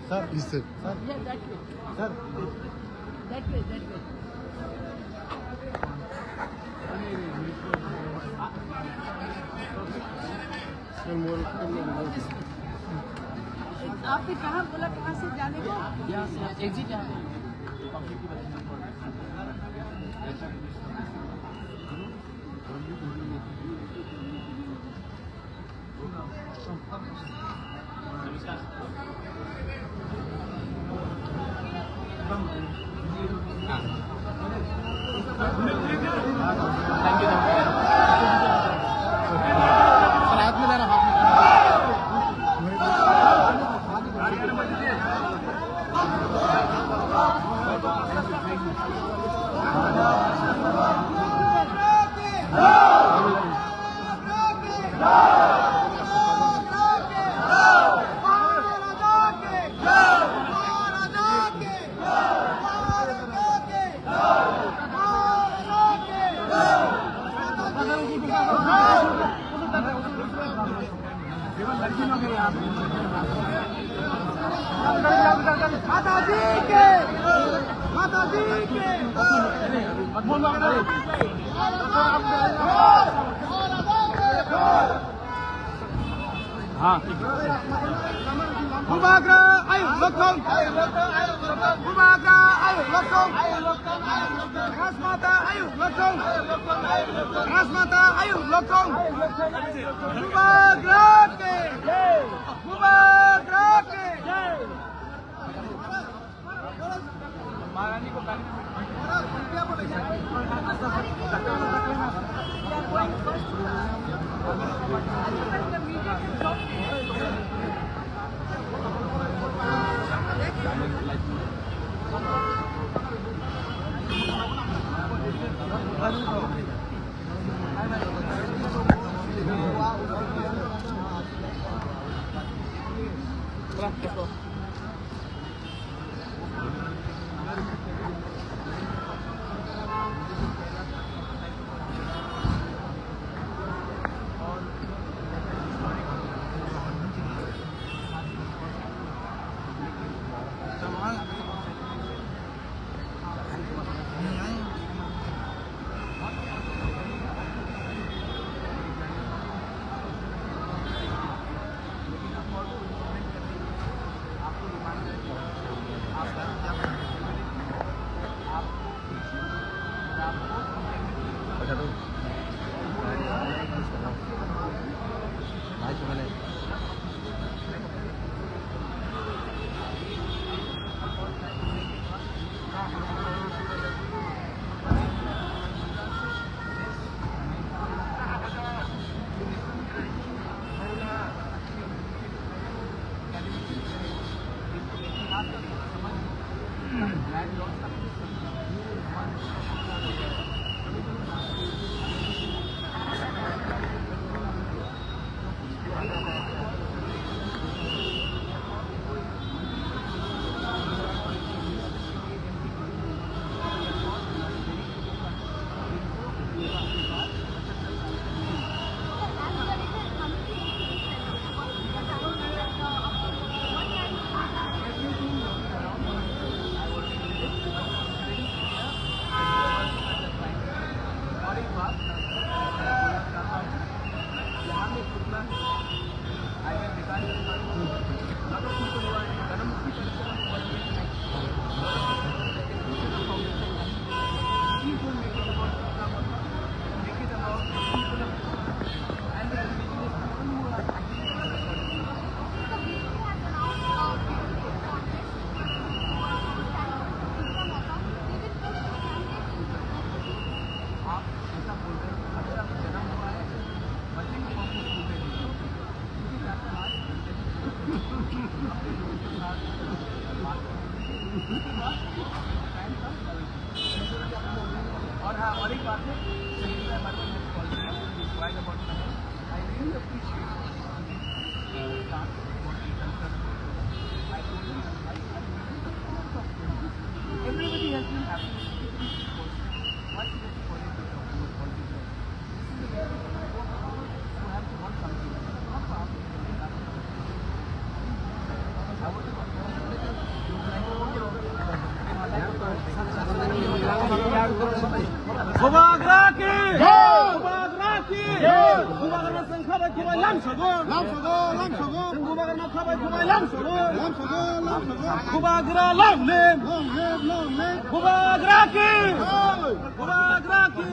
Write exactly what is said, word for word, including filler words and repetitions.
Sir, listen. Sir, yeah, that way. Sir, that way, that way. Sir, more. आपने कहाँ बोला, कहाँ से जाने को? यहाँ से एग्जिट है। माता जी के, माता जी के। हाँ। Bubagra ayu lokong. Bubagra ayu lokong. Rajmata ayu lokong. Rajmata ayu lokong. Bubagra ke. Bubagra ke. और हाँ, और एक बात है, मैं हमारे को कॉलेज में, कॉलेज में, I really appreciate. Everybody has been happy. Why should I be calling to talk about politics? This is a who have won something. Not for us. I want to Lamsogo, lamsogo. Bubagra khabai khubai lamsogo. Lamsogo, lamsogo. Bubagra long live. Long live, long live. Bubagra ki. Hey. Bubagra ki.